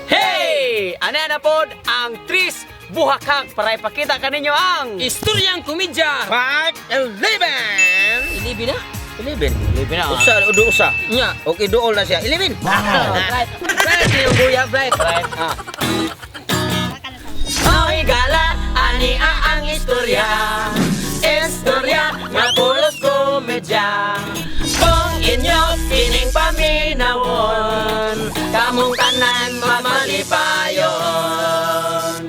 Hey! Ana na pod ang Tris Buhakak para ipakita kaninyo ang Istoryang komedya. Part 11! Ilibi na? 11. Libre na. Usa, udo usa. Nya. Okay, duol na siya. 11. Bright. Bright yung kuya, bright. Right. Ah. Oy gala, ani ang istorya. Istorya nga pulos komedya. Kung inyo kining paminawon, kamong tanan mamalipayon.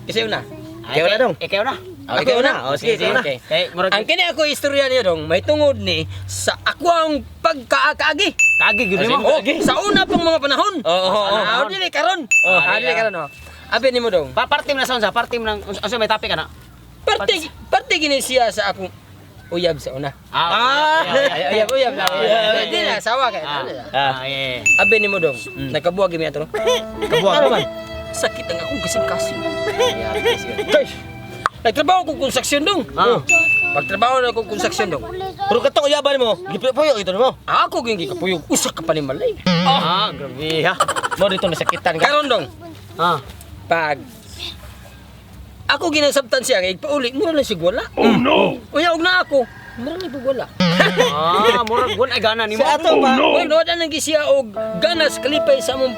Kasi una. Ikaw na dong. Ikaw na. Oh, ikaw na. Oh, sige, ikaw na. Okay. Kay murag Ang kini ako istorya niya dong, may tungod ni sa ako ang pagkaakaagi. kagi gyud nimo. Oh, sa una pang mga panahon. Oo. Ah, dili karon. Oh, Ah, dili karon oh. Abi nimo dong. Pa parte na sa unsa, parte ng unsa may topic ana. Parte parte gini siya sa akong uyab sa una. Ah, Uyab, uyab. Ah, Di na sawa kay. Ah, Ah. yeah. Abi nimo dong, nakabuwag gimi ato. Kabuang. Ano man? Sakit ang akong kasing-kasing. Guys, Nagtrabaho ko konstruksyon dong. Ah. Pagtrabaho na ko konstruksyon dong. Pero katong uyaban mo, gipuyo ito mo. Ako gyud gikapuyog usa ka panimalay. Ah, grabe ha. Mo dito nasakitan ka. Karon dong, Ah. pag ako ginasabtan siya kay pauli mura lang sig wala. Oh no. Unya og na ako, mura lang pag wala. Ah, murag gun ay gana nimo. Sa ato pa. Oh, no. Wala nang gisiya og ganas kalipay sa among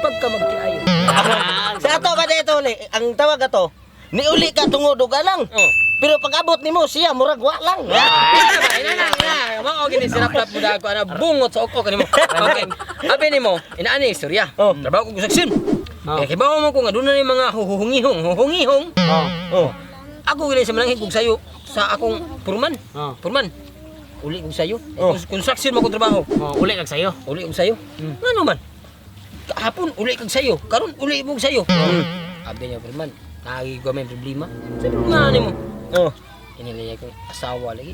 pagkamagtiayon. Ah, Sa ato pa dito uli, ang tawag ato, niuli ka tungod og alang. Oh. Pero pag abot nimo siya murag wa lang. Ina ba, ina na, ina. Mao gini sirap mo ko ana bungot sa oko kanimo. Okay. Abi nimo, inaani istorya. Oh. Trabaho ko konstruksyon. Oh. Kaya kibaw mo ko nga doon na yung mga huhungihong, huhungihong. Oh. Oh. Ako gini sa malanghi kog sayo sa akong purman. Oh. Purman. Uli kog sayo. Oh. Construction mo kong trabaho. Oh, uli kag sayo. Uli kog sayo. Ngano man? Kahapon uli kag sayo, karon uli mo sayo. Abi niya purman, nagi ko may problema. Sabi ko nga nimo. Oh. Inilaya kong asawa lagi.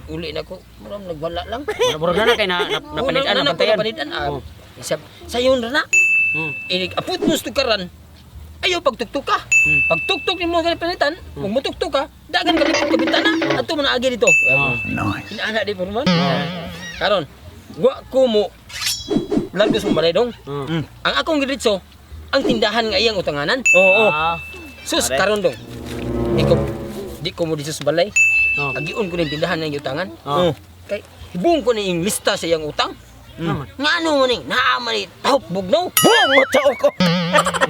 Uli na ko, murag nagwala lang. Murag na na kay na napanidan na na bantayan. Napanidan. Ah, Oh. Isap, sayon ra na. Inig apot mo sa tukaran. Ayaw pagtuktok ka. Pagtuktok nimo ka panitan, kung mutuktok ka, dagan ka lipot ka bintana. Ato man agi dito. Oh. Nice. Inaana di purman. Karon, wa ko mo largo sa balay dong. Ang akong gidiretso, ang tindahan nga iyang utanganan. Oo. Ah. Sus Pare. karon dong. Ikaw di ko mo dito sa balay. Oh. Agion ko ning tindahan nga iyang utangan. Oh. Kay hibong ko ni iyang lista sa iyang utang. Naman. Nga ano man ning naa man ni tahop bugnaw. Bungot sa oko.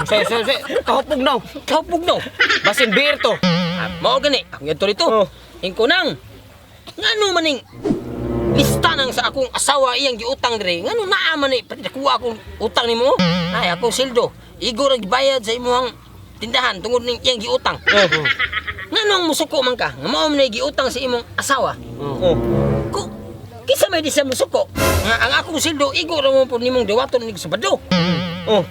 Say say say kahupog now. Tahop bugnaw. Basin beer to. Ah, mao gani akong yadto dito. Oh. Ingko nang ngano man ning lista nang sa akong asawa iyang giutang dire. Ngano naa man ni pati nakuha akong utang nimo. Ay akong sildo. Igo ra gibayad sa imong tindahan tungod ning iyang giutang. Oh. Nganong musuko man ka? Nga mao man nay giutang sa imong asawa. Oh. Oh. Ko kinsa may di siya musuko? Nga ang akong sildo igo ra mo pud nimong dawaton nig Sabado. Oh.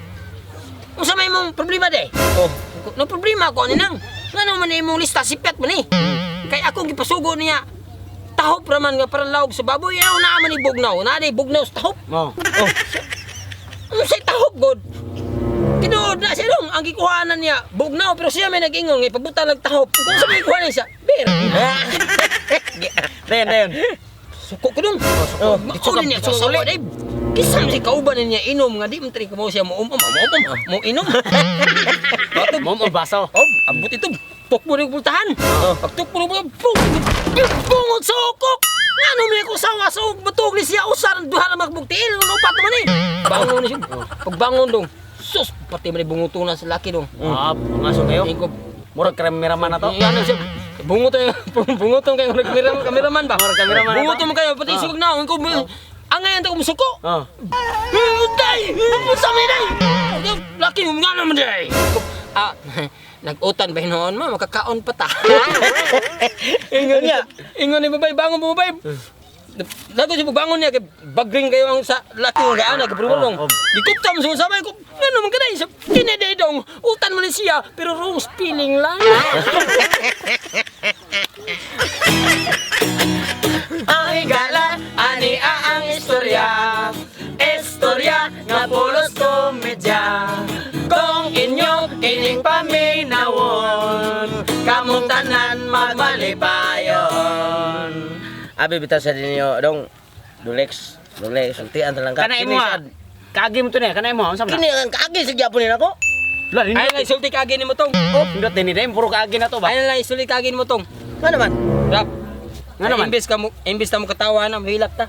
Unsa may imong problema de? Oh. No problema ko ani nang. Ngano man imong lista sipat man ni. Kay akong gipasugo niya tahop ra man nga parang lawog sa baboy ayaw naa man ni bugnaw. Naa ni bugnaw sa tahop. Oh. Oh. Unsay tahop god? Tinuod na siya dong, ang gikuhanan niya, bugnaw, pero siya may nag-ingon, nga ipabutan ng tahop. Kung sa may gikuhanan niya, beer. Dayon, dayon. Suko ko dong. Oh, Mao ni niya sa sawa day. Kisa man si kauban niya inom nga di man tri kamo siya mo umom, mo umom, mo inom. Bato Mom o baso. Oh, abot ito. Tukbo ni pultahan. Oh. Pag tukbo ni pultahan, bungot sa ukok. Ngano may ko sawa sa uk batog ni siya usar duha na magbugtiil upat man eh. Bangon ni siya. Pagbangon dong. Sus, pati man ni bunguto na sa laki dong. Ah, pangaso kayo. Ingko, Murag cameraman na to. Ano siya? Bungot kayo, bungot kayo kamera kameraman ba? Murag cameraman na to. Bungot mo kayo pati isugag na ingko. Ang ngayon ta musuko. Oh. Day! Sa mi day! Laki mo nga naman day! Ah, nag-utan ba hinoon mo? Makakaon pa ta. Ingon niya. Ingon ni babay, bangon mo babay. Lago siya pagbangon niya, kay bagring kayo ang sa laki ng gaan, nagkaprumulong. Oh, oh. Gikupta mo sa sabay ko, ano man ka day? Sa kinaday dong, utan mo ni siya, pero wrong spelling lang. Ang higala, ani ang istorya. Istorya nga pulos komedya. Kung inyo kining paminawon, kamong tanan magmalipayon. Abi bitaw sa ninyo dong Dulex. Dole, sultian ta lang ka. Kana imo ha. Kaagi mo to niya, kana imo unsa man? Kini ang kaagi sa gyapon ni nako. Lah, Ay lang isulti kaagi nimo tong. Oh, hindot din ni puro kaagi na to ba? Ay lang isulti kaagi nimo tong. Nga naman. Rap. Nga naman. Imbes ka mo, imbes ta mo katawa na mahilak ta.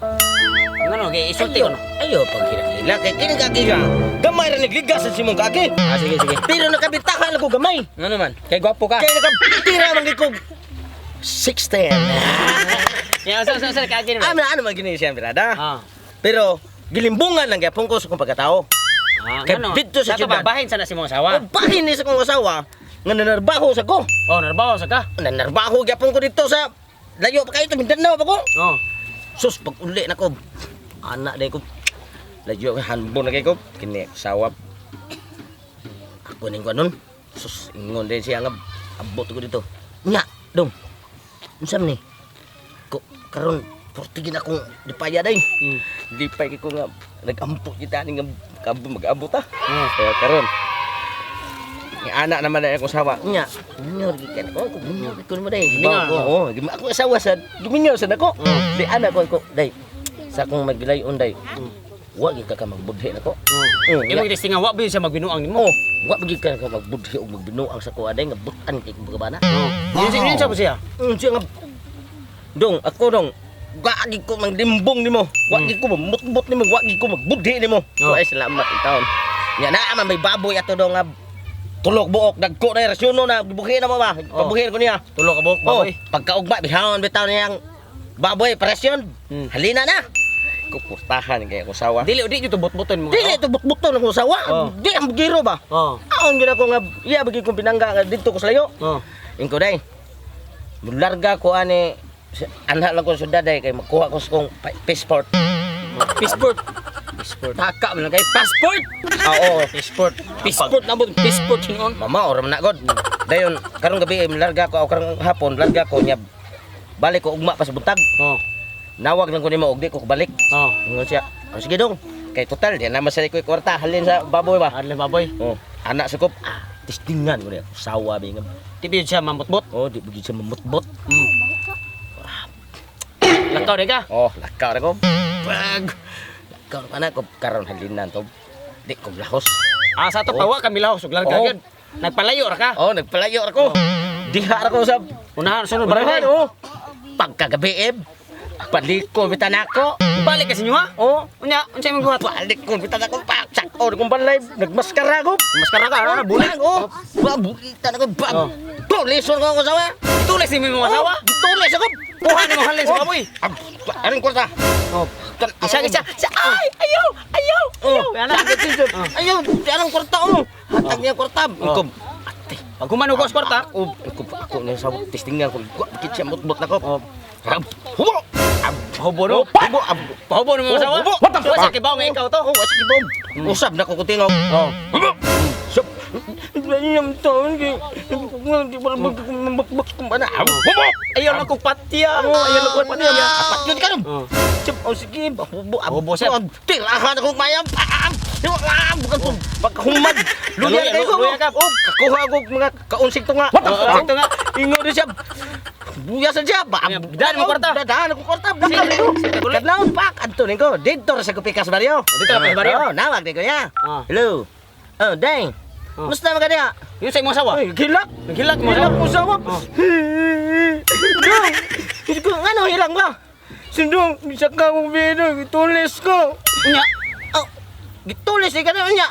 Ngano kay isulti ko no. Ayo paghilak-hilak kay kini kaagi ka. Gamay ra nagligas sa simong kaagi. Ah, sige, sige. Pero nakabitahan ako gamay. Nga naman, kay gwapo ka. Kay nakatira man gid ko 6'10". Ya, unsa unsa unsa kaagi nimo? Ano ano man gini siya birada. Ah. Pero gilimbungan lang gyapon ko sa kong pagkatao. Ah, Kay ngano? didto sa Sa syudad. ba bahin sana si mong asawa? O bahin ni sa kong asawa nga nanarbaho sa ko. Oh, narbaho sa ka. Nanarbaho gyapon ko dito sa layo pa kayo to Mindanao pa ko. Oh. Sus pag uli na ko. Anak day ko. Layo kay hanbon na kay ko. Kini asawa. Ako ning kuan nun. Sus ingon din siya nga abot ko dito. Nya, dong. Unsa man ni? Ko karon portigin akong dipaya day. Lipay kay ko nga nagampo kita ni nga mag-abot ah. Kaya karon ni anak naman na akong sawa. Nya, mingaw gikan ko, ko mingaw ko mo day. Mingaw. Oo, oh, ako asawa sad, gimingaw sad ako. Di anak ko ko day. Sa akong maglayon day. Wa gyud ka ka magbudhi nako. Imo gid nga wa ba yun siya magbinuang nimo? Oh, wa gyud ka ka magbudhi og magbinuang sa kuha day nga butan kay kong bana. Oh. Yun yun sa po siya. Siya nga dong, ako dong, wa gyud ko manglimbong nimo. Wa gyud ko mamutbot nimo, wa gyud ko magbudhi nimo. Oh. Oh. Ay salamat taon. Nya naa man may baboy ato dong nga tulok buok dagko na rasyono na gibuhi na mo ba? Oh. Pabuhi ko niya. Tulo ka buok Oh, baboy. pagkaugma bihawon bitaw niyang baboy presyon. Halina na. Kuportahan kay ako sawa. Dili di jud to bot-boton mo. Dili to butbuton ako sawa. Oh. Di ang giro ba? Oh. Aon gyud ako nga iya bagi kong pinangga nga didto ko sa layo. Oh. Ingko day. Mularga ko ani anha lang ko sa syudad day kay makuha ko sa kong passport. Passport. Passport. Taka man lang kay passport. Ah, oo. Passport. Passport na mo, passport hinuon. Mama or man na god. Dayon karong gabi eh, mularga ko o karong hapon larga ko nya balik ko ugma pa sa buntag. Oh. Nawag lang ko nimo og di ko balik. Oh. Ingon siya, oh, sige dong. Kay total di naman sa ko kwarta halin sa baboy ba. Adle baboy. Oh, anak sa ko, ah, tistingan ko niya. Sawa ba nga. Di ba yun siya mamutbot? Oh, di bigid siya mamutbot. Lakaw di ka. Oh, lakaw na ko. Pag lakaw na ko karon halinan to. Di ko lahos. Ah, sa to Oh. pawa kami lahos ug larga Oh. gyud. Nagpalayo ra ka. Oh, nagpalayo ra ko. Diha ra ko sa Unahan sunod unahan barangay. oh. Pagkagabi eh, baliko bitan ako. Balik ka sa inyo ha? Oh, Unya, unsay imong buhat? balik ko bitan ako. Pak, sak-on kong balay, nagmaskara ko. Maskara ka, ano bulik. Oh, babulitan ako. Bag. Oh. Tulison ko ako sawa. Tulis ni imong asawa. Oh, tulis ako. Kuha nimo halin sa baboy. Aring kwarta. Oh. Isa isa. Sa ay, ayaw, ayaw, Oh, ayaw. Ana. sakit siya. Ayaw, anong kwarta oh. Hatag niya kwarta. Oh. Ikaw, Pag humano ko sa kwarta, oh, ikaw, ako na sa testingan ko. Bakit siya mutbot na ko? Oh. Ab, Hubo! Ab, hubo no. Hubo! Ab, Pahubo nimo Oh, asawa. hubo. What the Wa fuck? sa kibaw nga ikaw to. Oh, asik ito. Usab na ko kutingog. Oh. Hubo! Sup! Iyam taon kay di ba magbak kung ba na? Ab, Hubo! Ayaw na kong patya. Ayaw na kong patya. Apat yun ka nun. Oh. Sup, oh sige, hubo, ab, Hubo, sir. ab, Tirahan akong mayam. Ah, ah, bukan po, pagkahumad. Luya Luya, kayo ko. luya ka. Oh, kakuha ko mga kaunsik to nga. What the fuck? Kaunsik to nga. Ingo rin siya. Buya sa siya. Ba, Daan mo kwarta. Daan ako kwarta. Bukan ko. Kadlaon pak. Adto ning ko. Dito ra sa Kupikas Barrio. Dito ra sa baryo. Oh, nawag di ko niya. Ah. Hello. Oh, dang. Oh. Musta man ka diha? Yun sa imong asawa. Ay, gilak. Naghilak mo. Hilak mo sawa. Oh. Dong. Diyos ko, ano hilang ba? Sindong, bisa ka mo bino, gitulis ko. Unya. Oh, gitulis di ka na unya.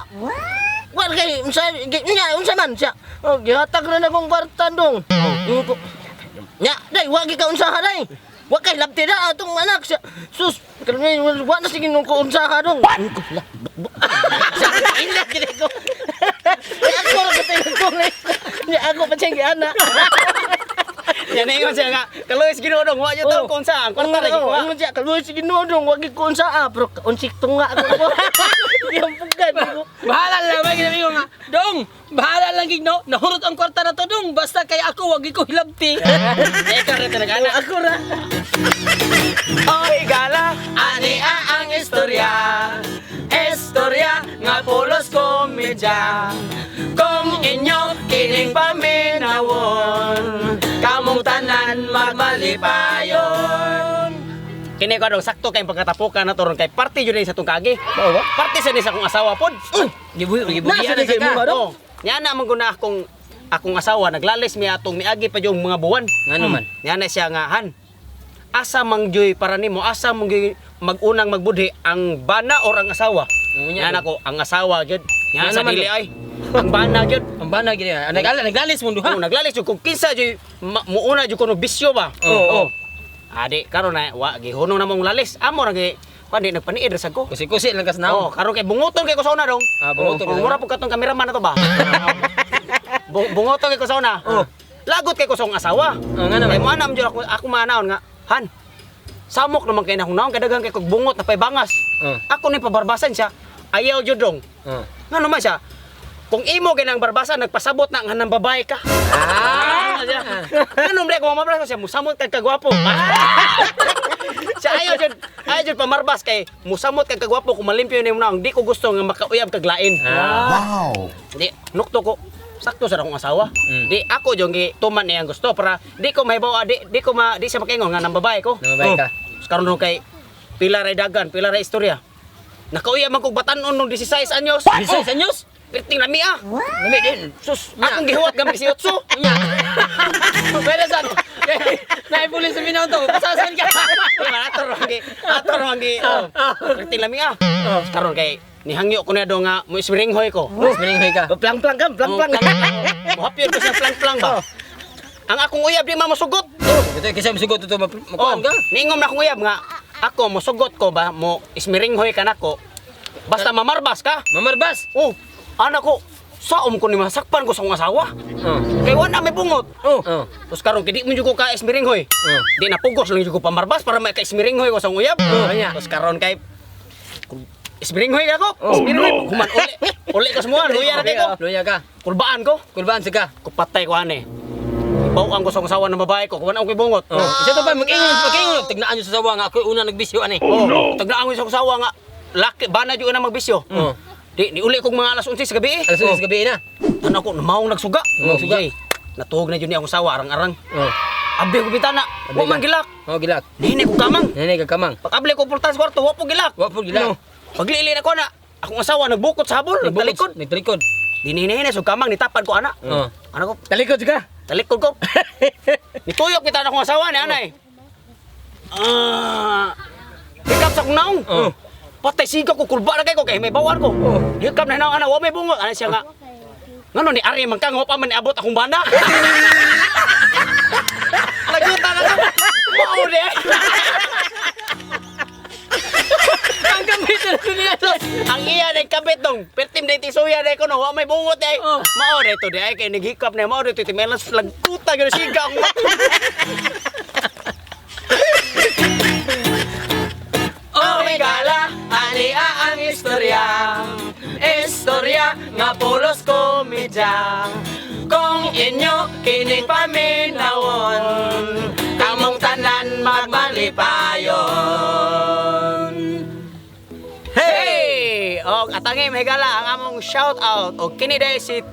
Wa kay unsa unya unsa man siya. Oh, gihatag ra na kong kwarta dong. Oh. Ko, nya, day wa gi ka unsa ka day. Wa kay labti na atong anak siya. Sus, karon wa na sige nung ko unsa ka dong. Ko la. Sa ila gid ko. Ako ra ka tulis. Nya ako pa siya giana. Yan na ingon siya nga. Kaluoy sa Ginoo dong, wa gyud taon Oh. kung sa ang kwarta ra Oo, gikuha. ingon siya, kaluoy sa Ginoo dong, wa gi ko unsa ah, pero unsik tunga ako ko. Di ang pugan. Bahala lang may ginabi ko nga. Dong, bahala lang gigno. Nahurot ang kwarta na to dong. Basta kay ako wag ko hilabti. Ikaw ra talaga ana. Ako ra. Oy gala, ani ang istorya. Istorya nga pulos komedya. Kung inyo kining paminawon, kamong tanan magmalipayon. Kini ko dong sakto kay pagkatapukan na to ron kay parte jud ni sa tong kagi. Mao ba? Parte sa ni sa akong asawa pod. Gibuhi, gibuhi Nasa na di kay sa ka. mo, dong? Oh, nya na man guna akong asawa naglalis mi atong miagi pa yung mga buwan. Ngano man? Nya na siya nga han. Asa mang joy para nimo, asa mong joy magunang magbudhi ang bana or ang asawa? Unya, Nya na ko ang asawa gyud. Nya Ngano sa man, dili dong? ay. Ang bana gyud. Ang bana gid. Ah, naglalis mo duha. Oh, naglalis jud kung kinsa jud muuna jud kuno bisyo ba. Oo. Oh. Adi karon na wa gihunong na mong lalis. Amo ra gi kuan di nagpaniid ra sad ko. Kusi-kusi lang kas Oh, naon. karon kay bunguton kay ko sa una dong. Ah, bunguton Oh, kay sa mura una. po katong kameraman na to ba? Bunguton kay ko sa una. Oh. Lagot kay ko sa akong asawa. Oh, nga naman. Kay mo anam jud ako manaon nga, han. Samok naman kay na akong naon kay daghan kay kog bungot na paybangas. Oh. Ako ni pabarbasan siya. Ayaw jud dong. Oh. Nga naman siya. Kung imo kay nang barbasan nagpasabot na nga nang babae ka. Ah! Ano mo ko mamabras siya musamot kag kagwapo. Siya ayaw jud, ayaw jud pamarbas kay musamot kag kagwapo kung malimpyo ni mo naong di ko gusto nga makauyab kag lain. Ah. Di nukto ko sakto sa akong asawa. Di ako jud gi tuman niyang gusto para di ko mahibaw di di ko ma di siya makaingon nga nang babae ko. Nang babae ka. Oh. Karon kay pila ray dagan, pila ray istorya. Nakauya man kog batan-on nung 16 anyos. 16 anyos? Perting lami ah. Lami din. Sus, akong gihuwat gamit si Otso. Unya. Pero sa naipuli sa minaw to. Pasasan ka. Di ba, ato ra gi, ato ra gi. Oh. Perting lami ah. Karon kay nihangyo ko na do nga mo ismiringhoy ko. Mining ka. Plang-plang ka, plang-plang. Mohapyon ko siya plang-plang ba. Ang akong uyab di ma mosugot. Ito kasi masugot ito Oh, makuan ka. niingom na akong uyab nga ako mosugot ko ba mo ismiringhoy ka nako. Basta mamarbas ka. Mamarbas. Oh, anak ko, saom ko ni masakpan ko sa akong asawa. Oh. Kay wala may bungot. Oh. Oh. Tapos karon kay di mo jud ko ka ismiringhoy. Oh. Di na pugos lang jud ko pamarbas para may ka-ismiringhoy ko sa akong uyab. Oh, anya. Tapos karon kay ismiringhoy ka ko. Ismiringhoy. Human uli. Uli ko sa muha, luya na kay ko. Luya ka. Kulbaan ko. Kulbaan sa ka. Kupatay ko ane. Ibawang ko sa akong asawa ng babae ko. Kuwan ako kay bungot. Oh. Isa to pa mag-ingon, mag-ingon. Tignaan niyo sa sawa nga ako una nagbisyo ani. Oh, no. Tagnaan ko sa akong asawa nga laki bana jud na magbisyo. Oh. Di niuli kog mga alas 11 sa gabi. Eh. Alas 11 sa gabi na. Tanaw ko namaong nagsuga. Namaong suga. Yay. Natuhog na jud ni akong asawa arang-arang. Oh. Abli ko bitana. Abli Wa man ka. gilak. Oh, gilak. Nihini ko kamang. Nanay ka kamang. Pag abli ko pultahan sa kwarto, wa po gilak. Wa po gilak. No. Paglili na ko na, akong asawa nagbukot sa habol, nagtalikod. Nagtalikod. Dinhinihina so kamang nitapad ko ana. Oh. Ano ko? Talikod ka. Talikod ko. Nituyok kita na akong asawa ni anay. Ah. Hikap sa akong naong. Oh. Patay siga ko kulba na kay ko kay may bawan ko. Oh. Hikap na naong ana, wa may bungot. Ana siya nga. Ngano ni Ari man ka nga wa pa man niabot akong bana. Lagutan na ko. Mao di ay. Ang kamit na niya to. Ang iya na kabit dong. Pertim na tisuya na ko no, wa may bungot ay. Oh. Mao na ito di ay kay naghikap na mao dito timelas lagkuta gyud siga ang Oh, may gala, ani ang istorya. Istorya nga pulos komedya. Kung inyo kining paminawon, kamong tanan magmalipayon. Hey! Og atangi mahigala ang among shout out og kini day si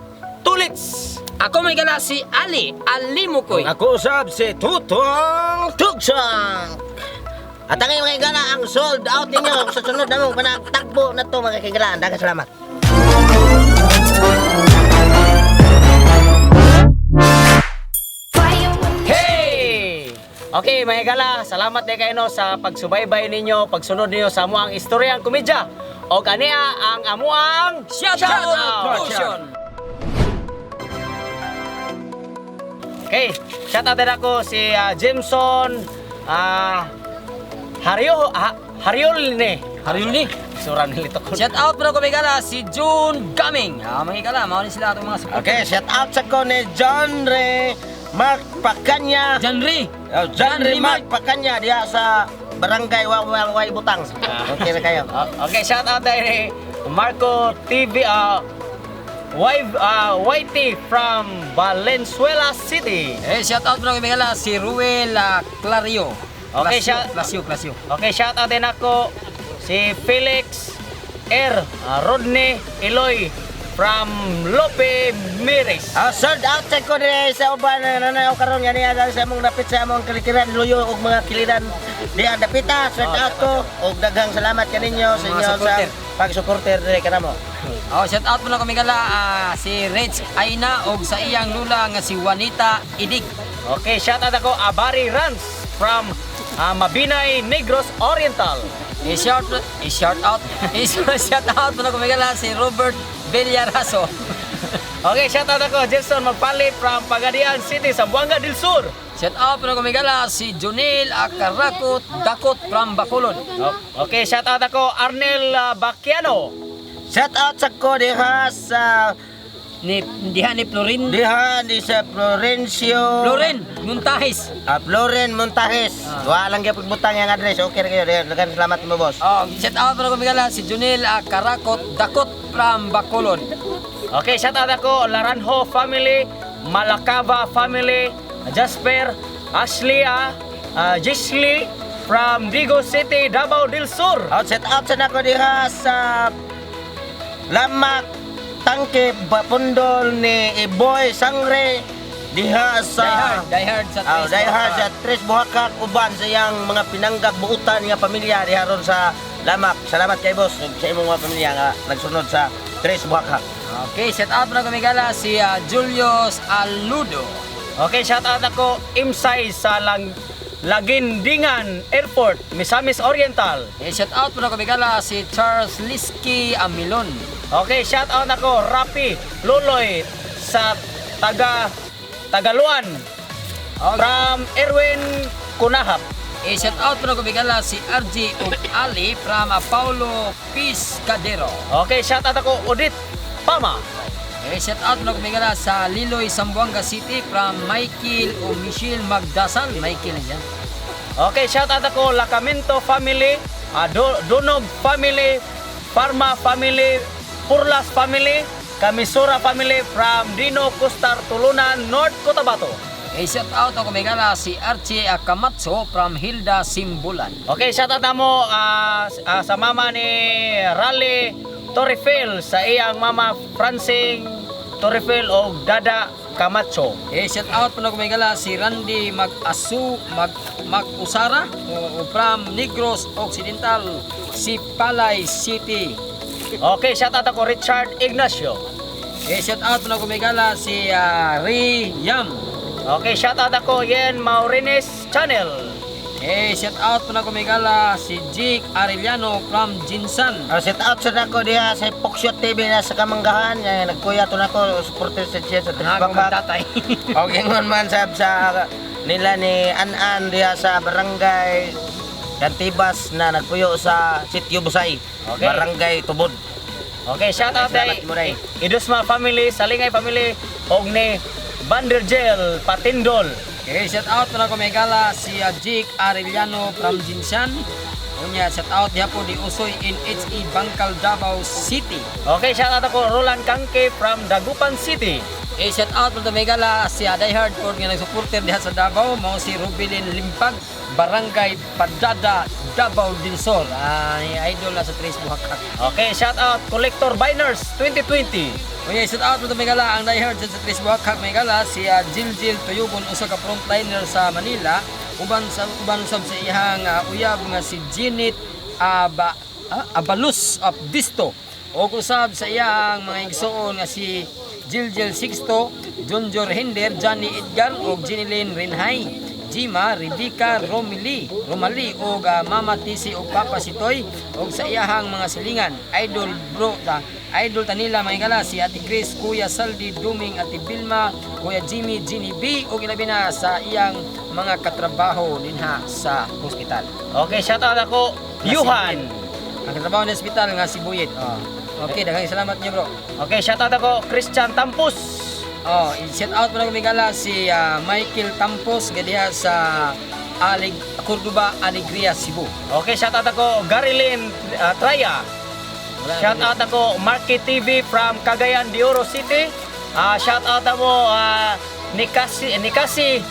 Tulits. Ako may gala si Ali, Ali Mukoy. Ako usab si Tutong Tugsang. At ang mga higala, ang sold out ninyo sa sunod namong panagtagbo na to mga higala. Daghang salamat. Hey! Okay, mga higala, salamat day kayo no, sa pagsubaybay ninyo, pagsunod ninyo sa amuang istoryang komedya. Og ania ang amuang Shout out Motion. Okay, shout out din ako si Jimson Hario Hariolne. Hariolne. Sura nilito ko. Shout out po na ko may gala si June Gaming. Ah, mga higala, mao ni sila atong mga support. Okay, shout out sa ko ni John Ray Mark Pacanya. John Ray. Oh, John Ray Mark Pacanya diha sa Barangay Wawaway Butang. Okay na kayo. Okay, shout out din ni Marco TV YT from Valenzuela City. Eh, shout out po na ko may gala si Ruel Clario. Okay, Clasio, shout- Clasio, Clasio. Okay, shout out din ako si Felix R. Rodney Eloy from Lope Mires. Ah, sold out sa ko dire sa uban na nanaw karon nga niya sa among dapit sa among kalikiran luyo og mga kiliran diha dapita. Shout out ko og daghang salamat kaninyo sa Mga inyo sa supporter. pag-supporter dire kanamo. Oh, shout out mo na kumigala si Rich Aina og sa iyang lula nga si Juanita Idig. Okay, shout out ako Abari Rans from Mabinay, Negros Oriental. I-shout out i-shout out mo na kumigala si Robert Villaraso. Okay, shout out ako Jason Magpali from Pagadian City, Zamboanga del Sur. Shout out mo na kumigala si Junil Akarakot Dakot from Bacolod. Okay, shout out ako Arnel Baquiano. Shout out sa ko diha sa Ni diha ni Florin diha ni sa Florencio Florin Montajes. Ah, Floren Montajes. Wa lang gyud butang yang address. Okay ra kayo. Daghang salamat mo, boss. Oh, shout out mo na kumigala si Junil Akarakot Dakot from Bacolod. Okay, shout out ako Laranjo family, Malacava family, Jasper, Ashley, Gisli from Digo City, Davao del Sur. Out set out sa nako diha sa Lamak Tangke Pundol ni Iboy Sangre diha sa Die Hard, Die Hard sa Ah, Tres Die Hard sa Buhakak. Tres Buhakak uban sa iyang mga pinanggag buutan nga pamilya diha ron sa Lamak. Salamat kay boss ug sa imong mga pamilya nga nagsunod sa Tres Buhakak. Okay, shout out mo na kumigala si Julius Aludo. Okay, shout out ako Imsay sa Lagindingan Airport, Misamis Oriental. Eh, shout out mo na kumigala si Charles Liski Amilon. Okay, shout out ako Rapi Luloy sa Tagaluan from Erwin Kunahap. Eh, shout out mo na kumigala si RJ ug Ali from Paulo Piscadero. Okay, shout out ako Odit Pama. Eh, shout out mo na kumigala sa Liloy, Zamboanga City from Michael o Michelle Magdasal. Michael yan. Okay, shout out ako Lacamento family, Dunog family, Parma family, Purlas family, Kamisura family from Dino Costar Tulunan, North Cotabato. Eh, shout out ako kumigala si Archie Akamatso from Hilda Simbulan. Okay, shout out na mo sa mama ni Raleigh Torrefil, sa iyang mama Francing Torrefil o Dada Camacho. Eh, shout out po na kumigala si Randy Mag-asu Mag Mag-usara o from Negros Occidental, Sipalay City. Okay, shout out ako Richard Ignacio. Eh, shout out po na kumigala si Ray Yam. Okay, shout out ako Yen Maurines Channel. Eh, shout out po na kumigala si Jake Arellano from Jinsan. Ah, set out sa nako diha sa Poksyo TV na sa Kamanggahan. Nga nagkuya to nako supporter sa siya sa Tres Ang akong Buhakak. magtatay. Og ingon man sab sa nila ni An-An diha sa barangay Kantibas na nagpuyo sa Sitio Busay, Barangay Tubod. Okay, shout out Salamat kay mo, Ray. Idusma family, Salingay family, og ni Bandergel Patindol. Eh, shout out po na kumigala si Jake Arellano from Jinsan. Unya, shout out diha po ni Usoy NHE Bangkal, Davao City. Okay, shout out ako Roland Kangke from Dagupan City. Eh, shout out po tumigala si Die Hard po nga nagsuporter diha sa Davao, mao si Rubilin Limpag, Barangay Padada, Davao del Sur. Ay, idol na sa Tres Buhakak. Okay, shout out Collector Biners 2020. Unya, shout out po tumigala ang Die Hard sa Tres Buhakak may-gala si Jiljil Tuyugon, usa ka frontliner sa Manila, uban usab sa iyang uyab nga si Janet Abalus of Disto ug usab sa iyang mga igsoon nga si Jiljil Sixto, Junjor Hinder, Johnny Edgar ug Jeneline Rinhay, Jima, Rebecca, Romily, Romali ug Mama Tisi ug Papa Sitoy ug sa iyahang mga silingan, idol bro ta, idol tanila mga higala si Ate Grace, Kuya Saldi Duming, Ate Vilma, Kuya Jimmy, Ginny B ug ilabi na sa iyang mga katrabaho dinha sa hospital. Okay, shout out ako Yuhan. Ang katrabaho ng hospital nga si Buyit. Oh. Okay, daghang salamat niyo, bro. Okay, shout out ako Christian Tampus. Oh, i-shout out mo na kumigala si Michael Tampos nga diha sa Alig Cordoba, Alegria, Cebu. Okay, shout out ako Garilyn Traya. Wala Shout na. out ako Marky TV from Cagayan de Oro City. Shout out ako Nikasi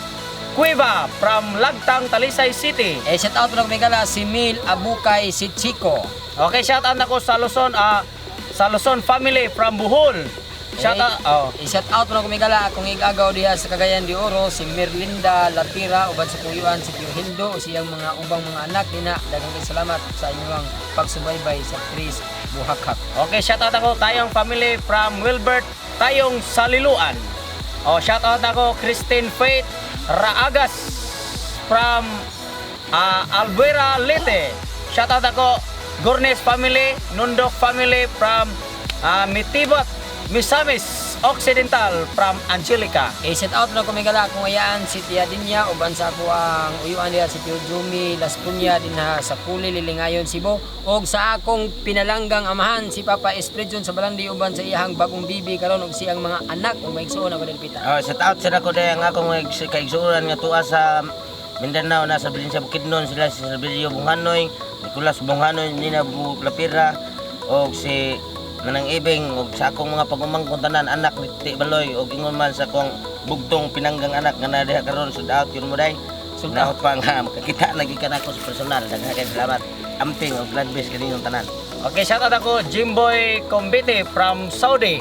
Cueva from Lagtang, Talisay City. Eh, shout out mo na kumigala si Mil Abukay si Chico. Okay, shout out ako sa Luzon, Salozon family from Bohol. Shout out. Oh. I-shout out po na kumigala akong igagaw diha sa Cagayan de Oro, si Merlinda Lapira, uban sa kuyuan si Tio Hildo, o siyang mga ubang mga anak dina. Daghang kay salamat sa inyong pagsubaybay sa Tris Buhakhak. Okay, shout out ako Tayong family from Wilbert Tayong Saliluan. Oh, shout out ako Christine Faith Raagas from Albuera, Leyte. Shout out ako Gurnes family, Nundok family from Mitibot, Misamis Occidental from Angelica. I-shout out na kumigala akong ayaan si Tia Dinya, uban sa ako ang uyuan diha si Tio Jumi Las Punya dinha sa Puli, Lilingayon, Cebu, og sa akong pinalanggang amahan si Papa Esprejon sa Balandi, uban sa iyang bagong bibi karon og siyang mga anak ug maigsuon ako dapita. Oh, shout out sa nako day ang akong kaigsuonan nga tuwa sa Mindanao na sa bilin sa Bukidnon, sila si Servilio Bunghanoy, Nicolas Bunghanoy, Nina Lapira og si Manang Ibing, og sa akong mga pagumangkon tanan, anak ni Titi Baloy, og ingon man sa akong bugtong pinanggang anak nga naa diha karon. Sold out yun mo day. Sold Sold out pa nga makakita lagi ka nako sa personal. Daghan kay salamat. Amping og God bless kaninyong tanan. Okay, shout out ako Jimboy Combite from Saudi.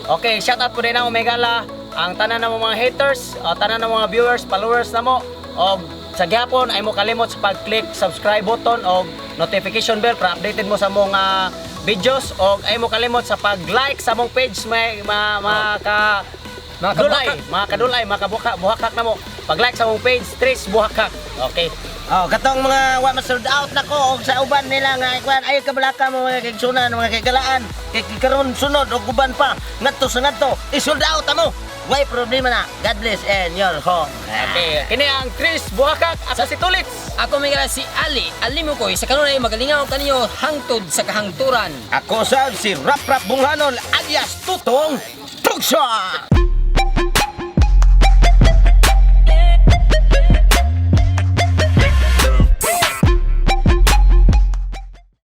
Okay, shout out po din ako Megala ang tanan ng mga haters, o tanan ng mga viewers, followers na mo. Og sa gyapon ay mo kalimot sa pag-click subscribe button og notification bell para updated mo sa mga videos, og ay mo kalimot sa pag-like sa mong page, may ma, ka Mga dulay, kabuhakak. Mga kadulay, mga kabuka, buhakak na mo. Pag-like sa mong page, Tris Buhakak. Okay. Oh, katong mga wa ma-sold out nako og sa uban nila nga kuan, ayo kabalaka mo, mga kaigsunan, mga kagalaan, kay karon sunod og uban pa ngadto sa ngadto i-sold out amo. Way problema na. God bless and your home. Okay, kini ang Tris Buhakak, ako si Tulits. Ako may si Ali, Ali mo koy sa kanunay magalingaw kaniyo hangtod sa kahangturan. Ako sab si Rap Rap Bunghanon alias Tutong Tugsa.